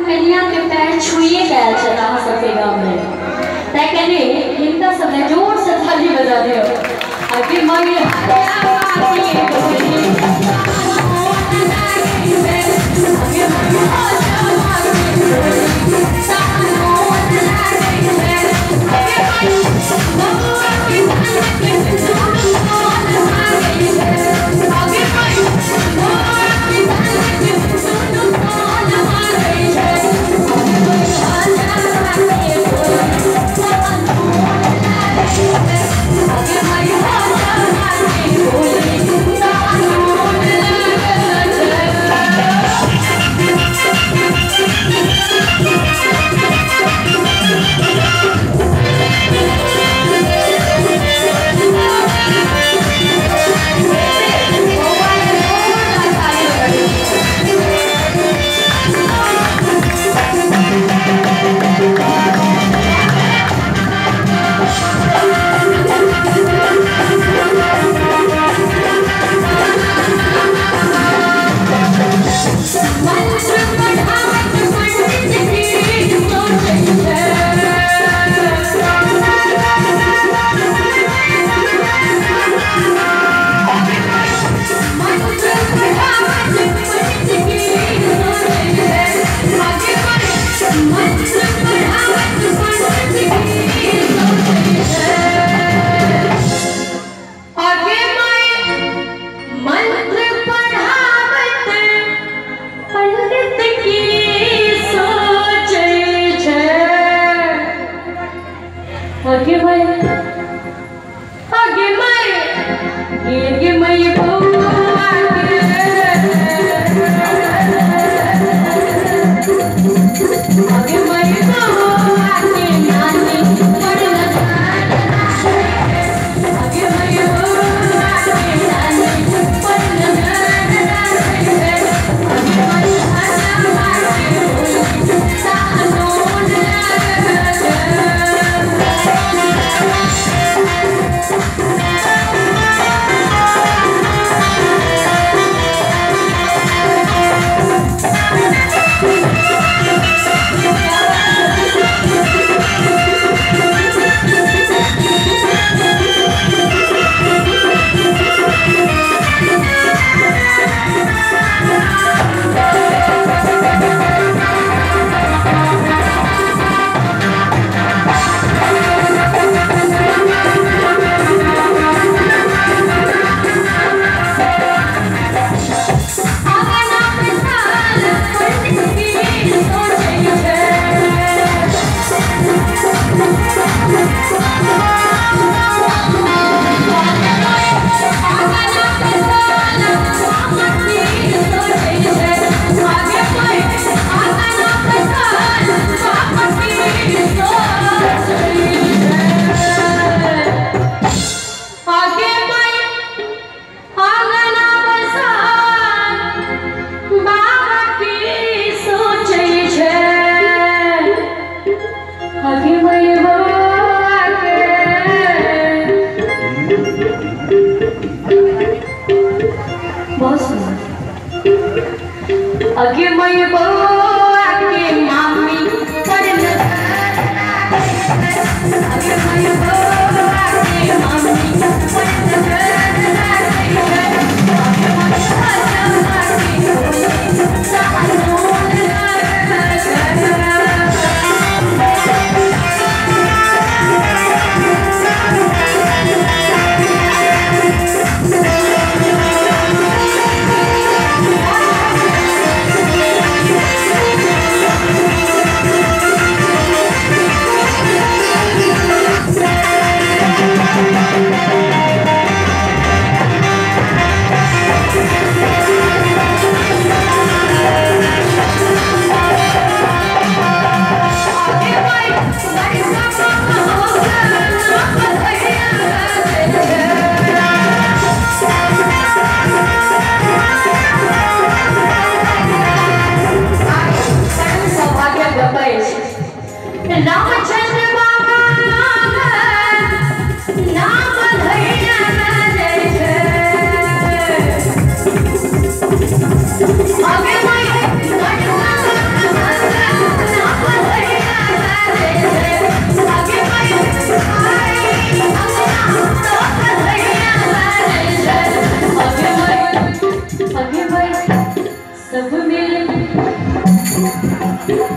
कनिया के पैर छुइए के आयल छथि अहाँ सबके गाम में, तैं कनि हिनका सब लए जोर से थाली बजा दियौ। आगे माई अगे मई बउआ के मामी पड़ल, अगे मई बउआ के मामी रामचंद्र बाबा नाम धैया जय जय।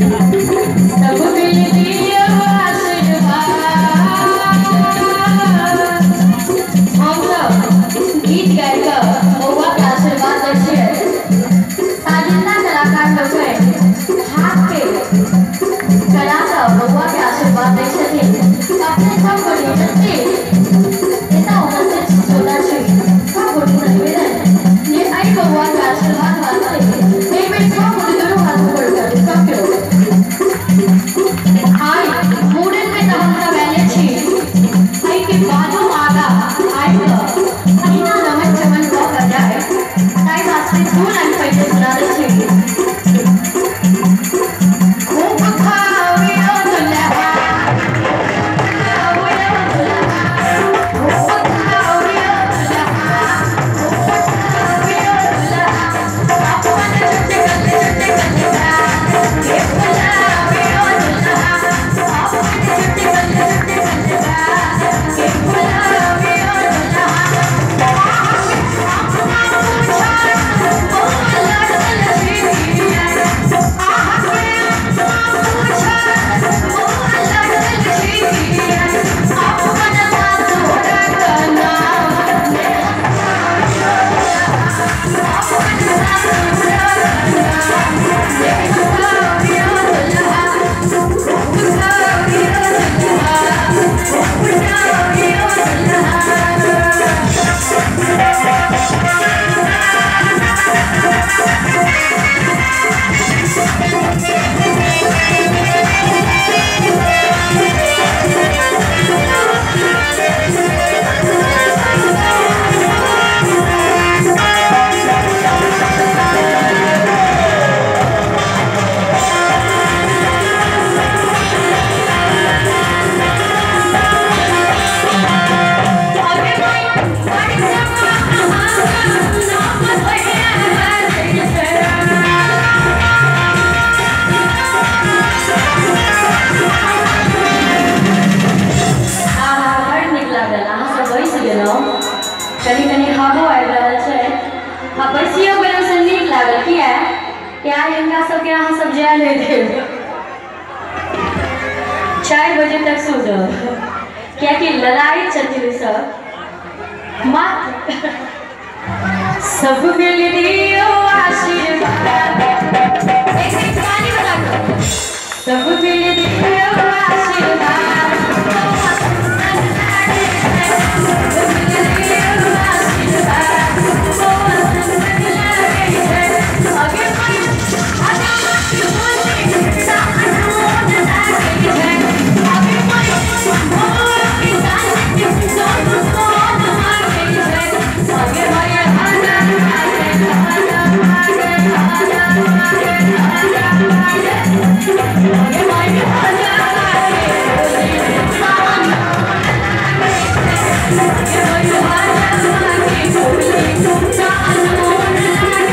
सब मिल दियो आशीर्वाद। हम सब गीत गाबि कऽ बौआ के आशीर्वाद दै छियै। साजिंदा कलाकार लोग हाथ के कला सँ बौआ के आशीर्वाद दै छथिन। अपने सब गोटे जते एतऽ उपस्थित श्रोता छी सब गोटे निवेदन जे एहि बौआ के आशीर्वाद वास्ते एक बेर सब गोटे दुनू हाथ ऊपर करू सब केओ। आइ मूड़न में तऽ हमसब आयले छी, एहिके बादो आगा आबि कऽ अहिना नमन चमन कऽ कऽ जाय ताहि वास्ते दू लाइन पहिले सुना दै छी। खूब खावियो दुल्हा, खावियो दुल्हा, खूब खावियो दुल्हा, खूब खावियो दुल्हा, अपन चुटकल चुटकल के बुलावियो दुल्हा, अपन चुटकल चुटकल के बुलावियो दुल्हा। अपना पूछा बौआ लड़ल छियै, अहाँके अपना पूछा बौआ लड़ल छियै, अपन सासुरक नाम अपन सासुरक नाम खावियो दुल्हा, खूब खावियो दुल्हा, खूब खावियो दुल्हा। अरे भाई बड़ी समा नाम भैया छै। आहा, बड़ नीक लागल। अहाँ सब बैस गेलहुँ, कनि कनि हवो आबि रहल छै आ बैसियो गेलहुँ से नीक लागल। किया कि आइ हिनका सबके अहाँ सब जाय नहि देब, 4 बजे तक सुतब, कियाकि ललायत छथिन सब। मात्र सब मिल दियो आशीर्वाद। एक एक ताली बजा कऽ सब मिल दियो आशीर्वाद, बौआ सुन्दर लागै छै। सब मिल दियो आशीर्वाद, बौआ सुन्दर लागै छै। अगे माय अदालत बोले सानोन लागै छै। अगे माय भोर के साँझ दोनों सोन मांगै छै। अगे माय हाना मारे हाना मारे हाना मारे हाना मारे, अगे माय हाना मारे सानोन लागै छै। अगे माय हाना मारे सानोन लागै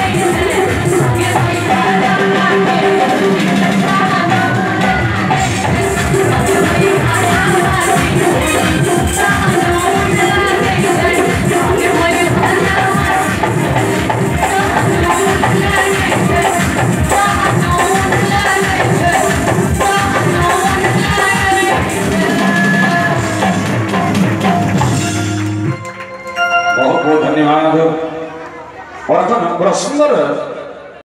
छै। अगे माय हाना मारे सानोन लागै छै। अगे माय हाना मारे सानोन लागै छै। अगे माय हाना मारे सानोन लागै छै। सानोन लागै छै। सानोन लागै छै। बहुत बहुत धन्यवाद। और अखन बड़ा सुंदर